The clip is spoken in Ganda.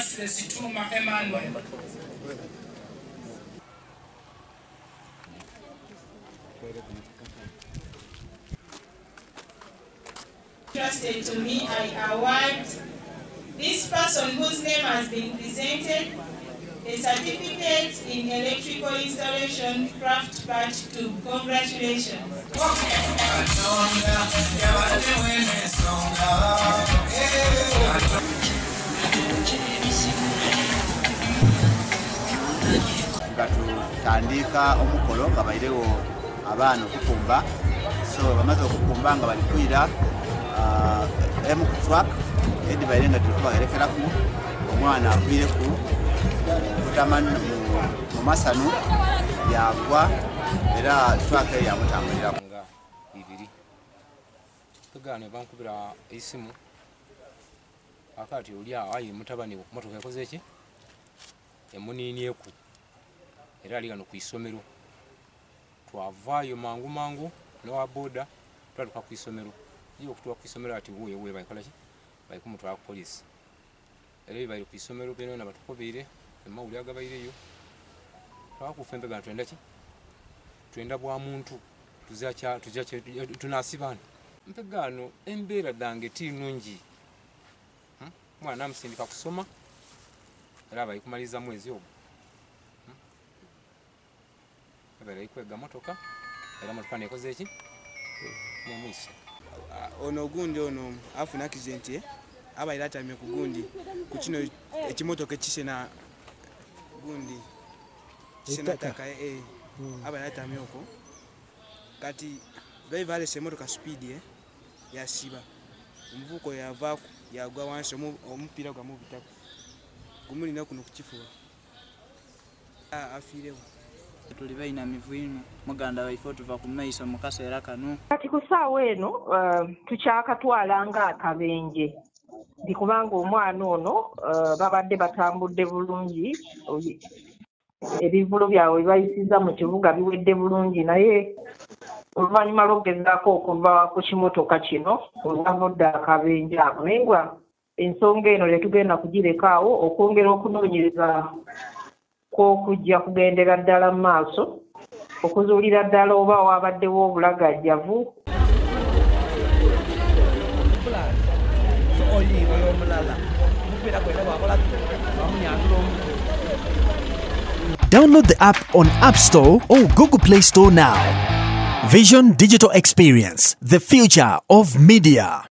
Situma Emmanuel. Trusted to me, I award this person whose name has been presented a certificate in electrical installation craft part 2. Congratulations. Nga tutandika omukolo nga bairewo abaana okukumba, so bamaze okukumba nga bali kwira emu ku truck edi baire nga tukubagerekeraku omwana agwireku kutamanu mu masanu yagwa era truck eyo yamutambuliraku nga ibiri tugane bankubira esimu akati oli ayi mutabani motoka yakoze ki emuniinieku era ali gano ku isomero. Twavaayo mangu mangu n'owa boda twatuka ku isomero. Iyo okutuuka ku isomero ati wuuyo wuuyo baikola ki baikumutwala ku poliisi. Era ebyo bali ku isomero byonna batukobeire emawulire agabaireyo. Twakufa empegano twenda ki twenda bwa muntu tunasibana mpegano embeera ddange ti nnungi. Omwana namusindika kusoma era baikumaliza mwezi ogwo. Abaire aikwega motoka era motoka nekoze eki nemwise. Ono gundi ono afuna accident abaire atamye ku gundi ku kino ekimotoka ekisena gundi kisena taka abaire atamye okwo kati driver alese emotoka speed yasiba omuvuko yavaaku yagwa wansi omupiira gwamubitaku gumulina kuno ku kifuba afiirewo. Tuli bainamivu ino muganda waife tuva ku maiso mu kaseera kano. Kati ku ssaawa eno tukyakatwala nga akabenje nti kubanga omwana ono babadde batambudde bulungi, ebivvulu byabwe bayisizza mu kibuga biwedde bulungi, naye oluvannyuma lw'okugezaako okuva ku kimotoka kino webavudde akabenje ako. Naye nga ensonga eno tetugenda kugirekaawo okwongera okunoonyereza kw'okujja kugendera ddala mu maaso okuzuulira ddala oba wabaddewo obulagajjavu. Download the app on App Store or Google Play Store now. Vision Digital Experience, the future of media.